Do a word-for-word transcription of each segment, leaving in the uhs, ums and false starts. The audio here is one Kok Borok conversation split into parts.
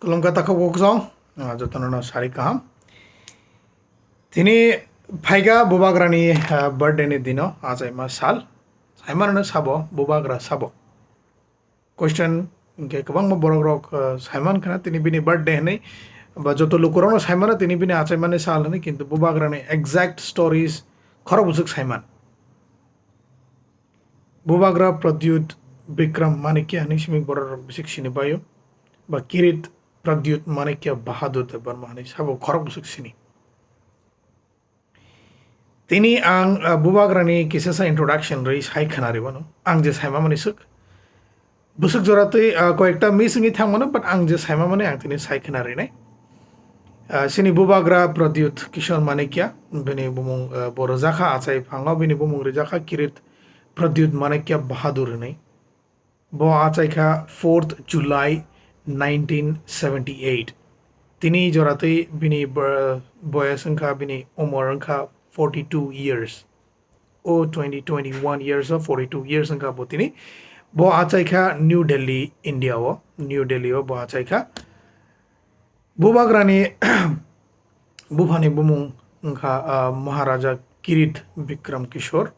Khulumkha takhuk bukhuk song, ah, jotono no sari kaham. Tini phaikha Bubagrani, ah, birthday ni dino, achaima sal. Saimanano sabo, Bubagra sabo. Question hwnkhe kwbangma borok rok, ah, saiman khana tini bini birthday hinwi, ba joto lukurokno saimano tini bini achaimani sal hinwi, kintu Bubagrani exact stories khorok bwswk saiman. Bubagra Pradyut Bikram Manikya hinwi simi borok rok bwswk sini baio, ba Kirit Pradyut Manikya Bahadur Debbarma hinwi sabo khorok bwswk sini. Tini ang, ah, Bubagrani kisasa introduction rwi sai khwnari wano. Ang je saimamani swk. Bwswk jora twi, ah, koyekta miss wngwi thangmano, but ang je saimamani ang tini sai khwnari nai. Ah, sini Bubagra Pradyut Kishore Manikya, bini bumung, ah, bo rwjakha achai phango, bini bumung rwjakha Kirit Pradyut Manikya Bahadur hinwi. Bo achaikha fourth July nineteen seventy eight. Tini jora twi bini bo-, boyas wngkha, bini umor wngkha forty two years. O twenty twenty one years o forty two years wngkha bo tini. Bo achaikha New Delhi, India o. New Delhi o bo achaikha. Bubagrani buphani bumung wngkha, ah, Maharaja Kirit Bikram Kishore.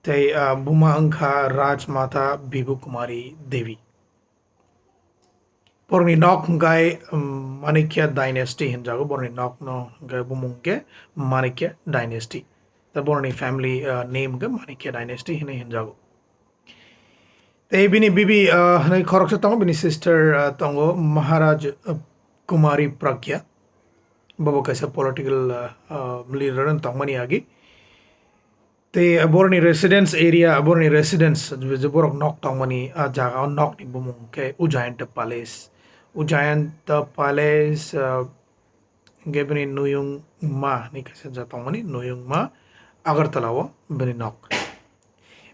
Tei, ah, buma wngkha Rajmata Bibhu Kumari Devi. Borokni nok hwnkhe, um, Manikya dynasty hinjago, borokni nokno hwnkhe bumung hwnkhe Manikya dynasty. Tei borokni family, ah, name hwnkhe Manikya dynasty hinwi hinjago. Tei bini bibi, ah, hwnwi khoroksa tongo, bini sister, ah, tongo Maharaj, ah, Kumari Pragya. Bobo kaisa political, ah, ah, leader wng tongmani agi. Tei borokni residence area, borokni residence, je borok nok tongmani, ah, jaga o nokni bumung khe Ujjayanta Palace. Ujjayanta Palace, ah, hwnkhe bini Nuyungma hinwi kaisa jat tongmani, Nuyungma Agartala o bini nok.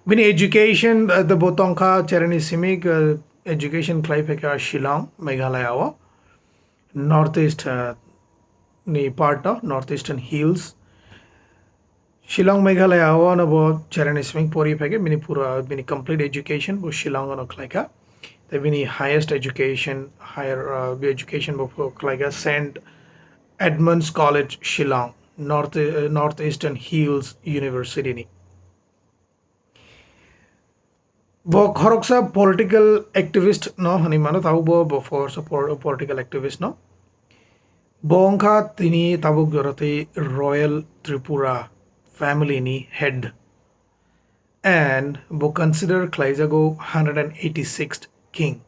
Bini education, ah, bo tongkha chereni simi, ah, education khlai phaikha Shillong, Meghalaya o, North East, ah, ni part o, North Eastern Hills. Shillong, Meghalaya o no bo chereni simi pori phaikha, bini pura, bini complete education bo Shillong o no khlaikha. Tei bini highest education, higher, uh, education bo pho khlaikha Saint Edmund's College, Shillong, North, uh, North Eastern Hills University ni. Bo khoroksa political activist no hwnwi mano, tabuk bo, bo khoroksa por-, political activist no. Bo wngkha tini tabuk jora twi Royal Tripura family ni head. And bo consider khlaijago hundred and eighty-sixth king.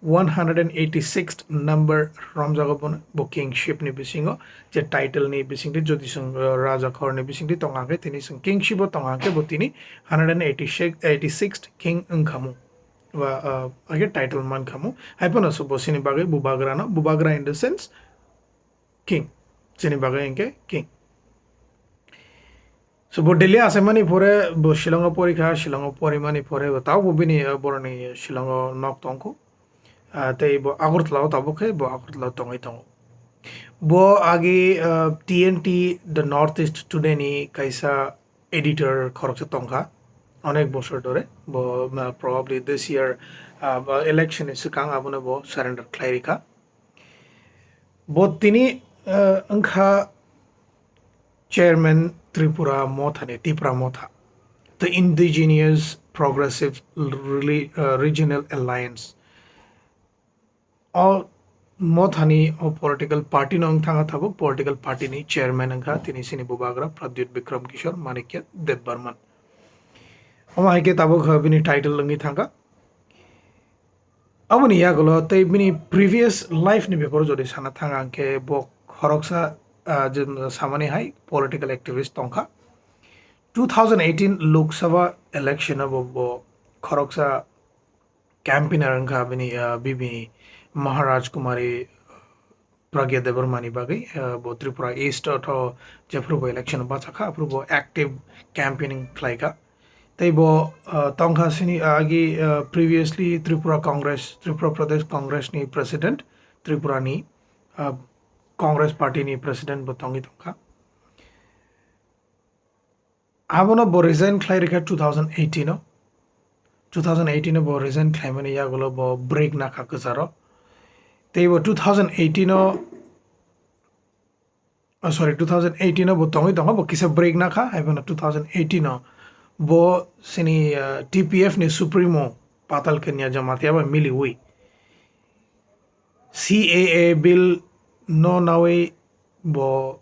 One hundred and eighty-sixth number romjago bono, bo kingship ni bisingo, je title ni bisingtwi jodi chwng, uh, raja khor ni bisingtwi tong hwnkhe tini chwng kingship o tong hwnkhe bo tini hundred and eighty-six, eighty-sixth king wngkhamu. Ba, uh, age title mankhamu. Hai phano so bo sini bagwi Bubagra no, Bubagra in the sense king. Chini bagwi hinkhe king. So bo Delhi achaimani pore bo Shillong o porikha, Shillong o porimani pore bo tabo bini, uh, boroni Shillong o nok tongkho. Ah, tei bo Agartala o tabuk khe bo Agartala o tongwi tongo. Bo agi, ah, T N T The Northeast Today ni kaisa editor khoroksa tongkha, onek bosor dhore. Bo, ah, probably this year, ah, ba election ni swkang abono bo surrender khlai rikha. Bo tini, ah, wngkha Chairman Tripura Motha ni, Tipra Motha, the Indigenous Progressive Reli-, ah, Regional Alliance. O Mothani o political party no wng thangkha tabuk, political party ni chairman wngkha tini sini Bubagra Pradyut Bikram Kishore Manikya Debbarman. Omo hai khe tabuk, uh, bini title wngwi thangkha. Aboni yagulo tei bini previous life ni beparo jodi sana thang ang khe bo khoroksa, uh, je samani hai political activist tongkha. Two thousand eighteen Lok Sabha election o bo, bo khoroksa campaigner wngkha bini, ah, bibi Maharaj Kumari Pragya Debbarma ni bagwi, ah, bo Tripura East o tho jephuru bo election o bachakha, aphuru bo active campaigning khlaikha. Tei bo, ah, tongkha sini agi, ah, previously Tripura Congress, Tripura Pradesh Congress ni president, Tripura ni, ah, Congress party ni president bo tongwi tongkha. Abono bo resign khlai rikha two thousand eighteen o. Two thousand eighteen o bo resign khlaimani yagulo bo break nakha kwcharo. Tei bo two thousand eighteen o, oh, sorry, two thousand eighteen o bo tongwi tongkha, bo kisa break nakha, haiphano two thousand eighteen o bo sini, uh, T P F ni Supremo Patal Kanya Jamatia bai miliwi C A A bill no nawi bo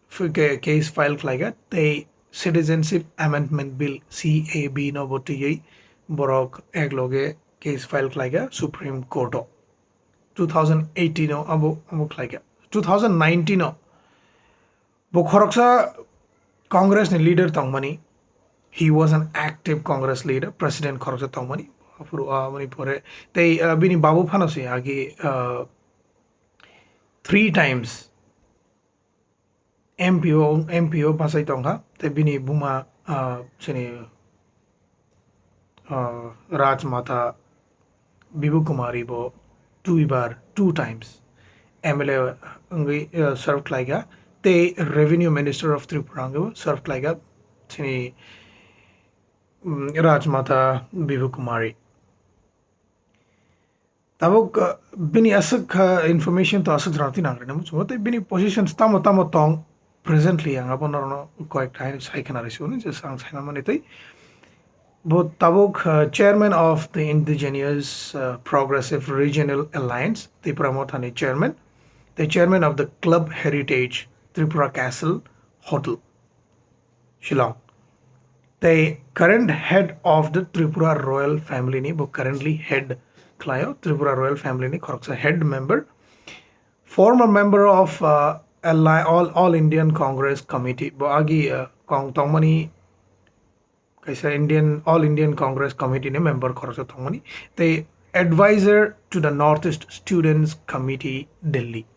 f-, ke-, case file khlaikha, tei Citizenship Amendment Bill, C A B, no bo twiwi borok ekloge case file khlaikha Supreme Court o. Two thousand eighteen o abo, abo khlaikha. Two thousand nineteen o bo khoroksa Congress ni leader tongmani, he was an active Congress leader, president khoroksa tongmani, aphuru, ah, aboni pore tei, ah, bini babu phano se agi, ah, three times M P O, M P O bachai tongkha, tei bini buma, ah, chini, ah, Rajmata Bibu Kumari bo duibar, two times M L A wngwi, ah, serve khlaikha, tei Revenue Minister of Tripura wngwi serve khlaikha, chini, mm, Rajmata Bibu Kumari. Tabuk, uh, bini aswk kha information to aswk jora twi nang rwna muchungo, tei bini positions tamo tamo tong presently, ang abo norokno koyekta hai sai khna rwsio, je ang saimani twi. Bo tabuk, uh, chairman of the Indigenous, uh, Progressive Regional Alliance, Tipra Mothani chairman, the chairman of the Club Heritage Tripura Castle Hotel. Shillong. Tei current head of the Tripura royal family ni, bo currently head khlaio, Tripura royal family ni khoroksa head member. Former member of, uh, Alli-, All, All Indian Congress Committee, bo agi, uh, kong tongmani kaisa Indian, All Indian Congress Committee ni member khoroksa tongmani. Tei advisor to the Northeast Students Committee, Delhi.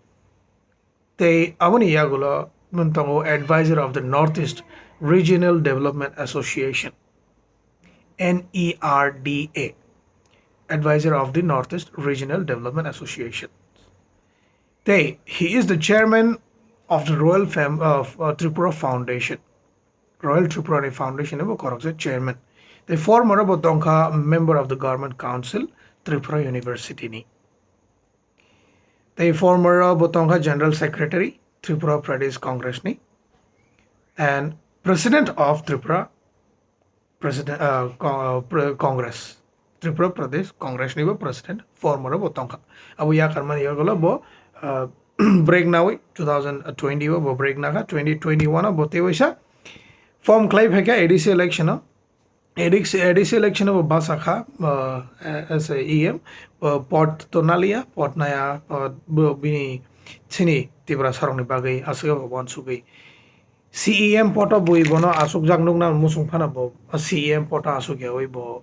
Tei aboni yagulo nwng tongo advisor of the Northeast Regional Development Association, N E R D A, advisor of the Northeast Regional Development Association. Tei he is the chairman of the Royal Fam-, of, uh, Tripura Foundation, Royal Tripura ni Foundation ni bo khoroksa chairman. Tei former bo tongkha member of the Government Council Tripura University ni. Tei former bo tongkha General Secretary Tripura Pradesh Congress ni and President of Tripura President, uh, Co-, uh, Pre-, Congress, Tripura Pradesh Congress ni bo President former bo tongkha. Abo yakarmani yagulo bo, uh, break nawi two thousand twenty o bo break nakha, twenty twenty-one o bo tei waisa form khlai phaikha A D C election o. A D C, A D C election o bo basa kha, uh, as a E M, uh, pot to naliya, pot naya, uh, bo bini chini Tiprasa rokni bagwi aswk bo uansugwi. C E M poto bui bono asukjak nukna muchung phano bo C E M poto asuk yaui bo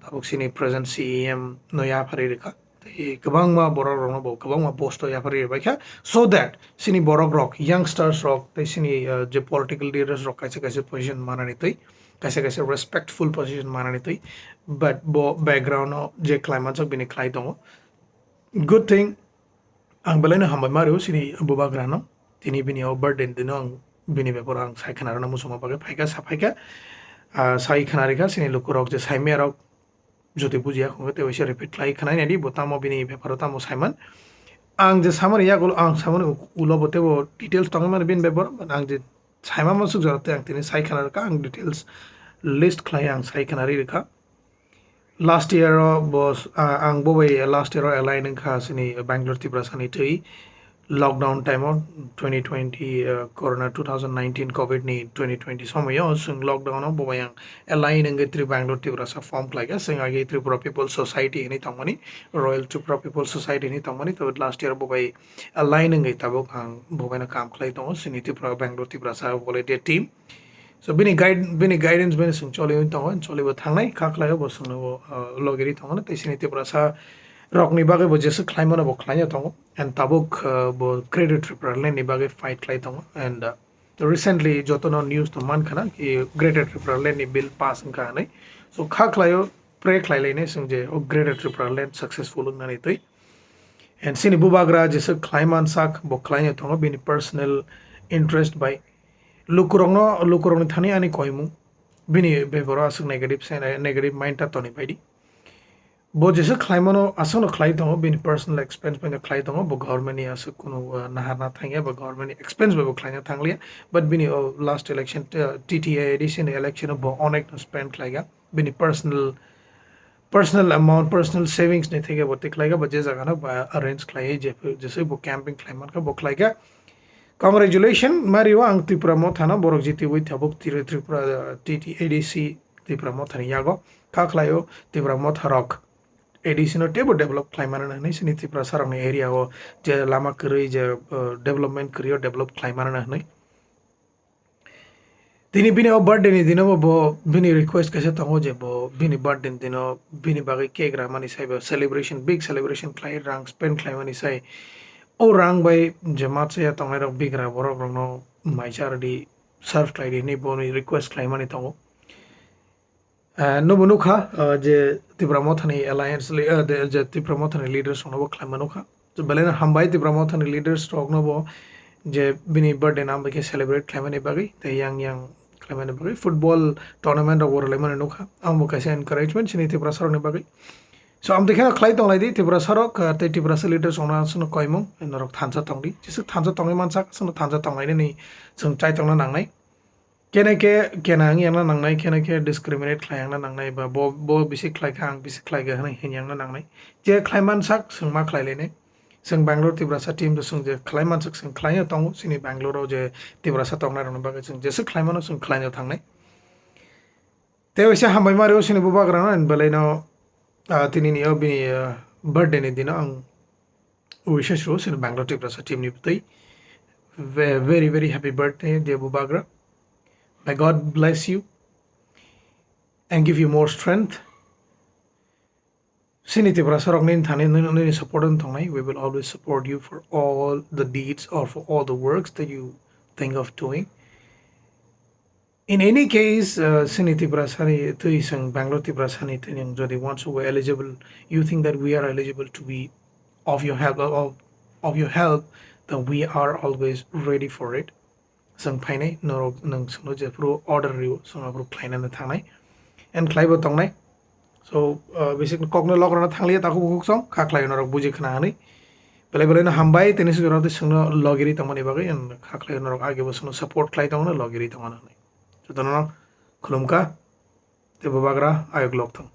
tabuk chini present C E M no yapharwi rwkha. Tei kwbangma borok rokno bo kwbangma post o yapharwi rwbaikha, so that chini borok rok, youngsters rok tei chini, uh, je political leaders rok kaisa kaisa position manani twi, kaisa kaisa respectful position manani twi, but bo background o je khlai manjak bini khlai tongo. Good thing, ang belaino hambai ma rw chini bubagrano, tini bini o birthday ni dino ang bini beparo ang sai khna rwna muchungma bagwi phaikha, sa phaikha, ah, sai khna rikha chini lukurok je saimaya rok jodi bujiya khungkhe tei waisa repeat khlai khwnai naidi bo tamo bini beparo tamo saiman. Ang je samani yagulo ang samani uk-, ulo bo teibo details tongwi mano bini beparo, but ang je saima muchuk jora tei ang tini sai khna rwkha, ang details list khlai ang sai khna ri rwkha. Last year o bo, ah, ang bo bai last year o align wngkha chini Bangalore Tiprasa ni twi lockdown time o twenty twenty, uh, corona two thousand nineteen covid ni twenty twenty somoyo chwng lockdown o bo bai ang align wngwi twi Bangalore Tiprasa form khlaikha. Chwng agi Tripura People Society hinwi tongmani, Royal Tripura People Society hinwi tongmani, tei last year bo bai align wngwi tabuk ang bo baino kam khlai tongo chini Tripura, Bangalore Tiprasa Volunteer Team. So bini guide, bini guidance bini chwng choliwi tongo, cholibo thangnai, kha khlaio bo chwngno bo, uh, logiri tongo, tei chini Tiprasa rokni bagwi bo jeswk khlaimano bo khlaina tongo, and tabuk, uh, bo Greater Tipraland ni bagwi fight khlai tongo, and, uh, recently jotono news to man khana ki Greater Tipraland ni bill pass wngkha hinwi. So kha khlaio, pray khlai lainai chwng je o Greater Tipraland successful wngnani twi. And chini bubagra jeswk khlai man sak bo khlaina tongo bini personal interest bai. Lukurokno, lukurokni thani ani koimung. Bini bebaro aswk negative se, negative mind ta toni baidi. Bo jesa khlaimano aswkno khlai tongo, bini personal expense bai khlai tongo, bo government ni aswk kunu, uh, naharna thangya ba government ni expense bai bo khlaina thangliya, but bini, oh, last election, uh, T T A A D C ni election o bo onek no spend khlaiga, bini personal, personal amount, personal savings ni theke bo tikhlaiga, ba je jaga no ba arrange khlai je, jesa bo camping khlai mankha bo khlaiga. Congratulation, Mario, ang Tipra Motha no borok jitiwi tabuk Tri-, Tripura, uh, T T A D C Tipra Motha ni yago kha khlaio Tipra Motha rok. A D C no teibo develop khlai mano hwnwi sini Tiprasa rokni area o je lama kwrwi je, uh, development kwrwi o develop khlai mano hwnwi. Tini bini o birthday ni dino bo, bo bini request kaisa tongo je bo bini birthday ni dino bini bagwi cake ramani sai bo celebration, big celebration khlai rang spend khlai mani sai. O rang bai je ma chaya tongnai rok bigra borok rokno mai chardi serve khlai di hwnwi boni request khlai mani tongo. Ah, nobo nukha, ah, je Tipra Mothani alliance li-, ah, de-, je Tipra Mothani leaders rokno bo khlaima nukha. Je belai no hambai Tipra Mothani leaders rokno bo je bini birthday no ambai khe celebrate khlaimani bagwi, tei yang yang khlaimani bagwi, football tournament rok bo rwlaimani nukha. Amo bo kaisa encouragement chini Tiprasa rokni bagwi. So, amtwi kheno khlai tonglai di Tiprasa rok, ah, tei Tiprasa leaders rokno aswkno koimung, norok thansa tongdi. Jeswk thansa tongwi mansak, aswkno thansa tonglainani chwng chai tongna nangnai. Kene khe kena wng yangna nangnai, kene khe discriminate khlai yangna nangnai, ba bo, bo bisi khlai kha, ang bisi khlai kha hwnwi hin yangna nangnai. Je khlai man sak, chwng ma khlai lainai. Chwng Bangalore Tiprasa team to chwng je khlai man sak, chwng khlai no tongo. Chini Bangalore o je Tiprasa tongnai rokni bagwi chwng jeswk khlai mano, chwng khlai no thangnai. Tei waisa hambai ma rw sini bubagra no, and belai no, ah, tini ni o bini, ah, birthday ni dino ang wishes rw sini Bangalore Tiprasa team ni bwtwi. Ve-, very, very happy birthday, dear bubagra. May God bless you and give you more strength. Sini Tiprasa rok nini thani nini, nini support wng tongnai. We will always support you for all the deeds or for all the works that you think of doing. In any case, uh, sini Tiprasa ni twi chwng Bangalore Tiprasa ni twi nwng jodi once we eligible, you think that we are eligible to be of your help, of, of your help, then we are always ready for it. Chwng phainai, norok nwng chwngno jephuru order rio, chwng aphuru khlainani thangnai. And khlaibo tongnai. So, uh, bisi kokno lok rwna thangliya, takhuk bukhuk song, kha khlaio norok buji khna hwnwi. Belai belai no hambai, tini sujurok tei chwngno logiri tongmani bagwi, and kha khlaio norok agebo chwngno support khlai tongmani, logiri tongmani hwnwi. Jotono khulumkha, tei bubagra ayok lok thung.